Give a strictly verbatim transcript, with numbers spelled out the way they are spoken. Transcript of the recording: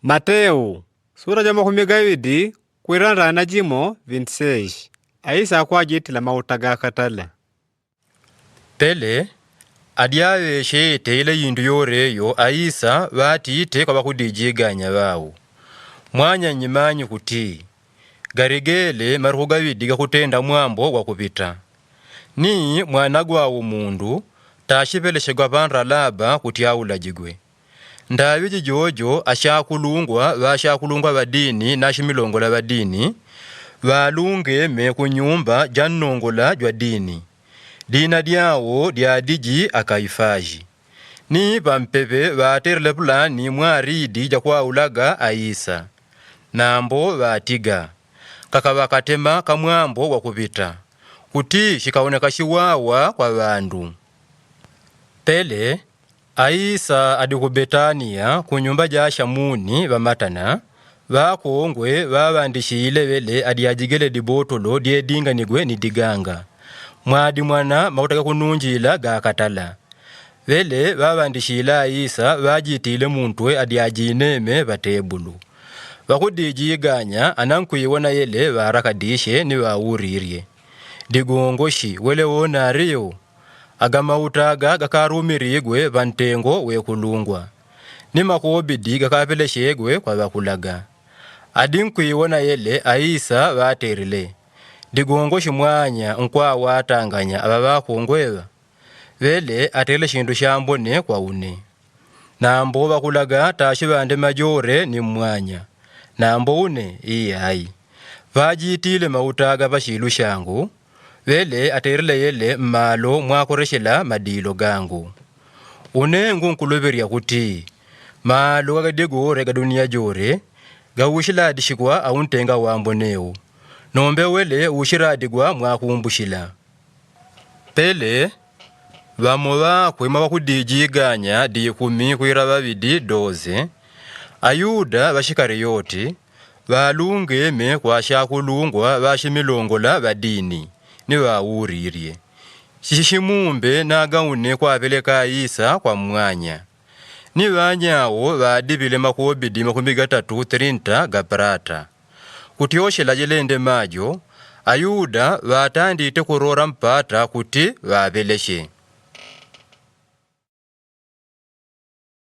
Mateyu, sura ja makumi ghaŵiri, kwirana na jimo vinti-seis. Ayisa akwajitira mauta gha katala. Pele, adyaŵe chete yile yindu yoreyo ayisa ŵatite kwa ŵakudijiganya ŵawo. Mwanya nyimanyi kuti, galegele maruku ghaŵiri ghakutenda mwambo wakuŵita. Ni mwanagwawo mundu, tachiperechegwa pa nralaba kuti aulajigwe. Ndaŵi chijojo achakulungwa ŵachakulungwa ŵa dini na chimilongola ŵa dini, ŵalungeme ku nyumba ja nongola jwa dini. Dina lyawo lyadiji a Kayifaji. Ni pampepe ŵaterele pulani mwa lidi ja kwaulaga ayisa. Nambo ŵatiga, kakaŵa katema kamwambo wakuŵita, kuti chikawoneka chiwawa kwa ŵanthu. Pele, ayisa adi ku Betaniya ku nyumba ja Shamuni ŵa Matana, ŵakongwe ŵaŵandichile ŵele adyajigele dibotolo dyedinganigwe ni diganga. Mwadi mwana mauta ghakununjira ga katala. Ŵele ŵaŵandichira ayisa ŵajitile muntwe adyajineme pa tebulu. Ŵakudijiganya anamkwiwona yele ŵarakadishe ni ŵawurirye. Digongoshi wele wona aliyo? Aga mauta aga gakarumirigwe pa ntengo wekulungwa, ni makobidi gakaperechegwe kwa ŵakulaga. Adi nkwiwona yele ayisa ŵaterile, ndigongoshi mwanya nkwa watanganya aŵa ŵakongweŵa? Ŵele aterile chindu chambone kwa une. Nambo ŵakulaga tachiŵande majore ni mwanya, nambo une iyayi. Ŵajitile mauta aga pa chilu changu, ŵele aterile yele m'malo mwakorechera madiro gangu. Une ngunkuloŵerya kuti, malo ghagadegore ga dunia jore, gawuchiradi chikwa a untenga wambo newu, nombe wele wuchiradigwa mwakumbuchira. Pele, ŵamo ŵakwe mwa ŵakudijiganya ndi yikumi kwira ŵaŵiri doze, aYuda ŵa Isikariyoti, ŵalungeme kwa chakulungwa ŵa chimilongola ŵa dini, ni ŵawurirye. Chichimumbe naga une kwapereka ayisa kwa mwanya. Ni ŵanyawo ŵadiŵire makobidi makumi ghatatu trinta ga parata. Kutyochera jilende majo, aYuda ŵatandite kurora mpata kuti ŵaŵereche.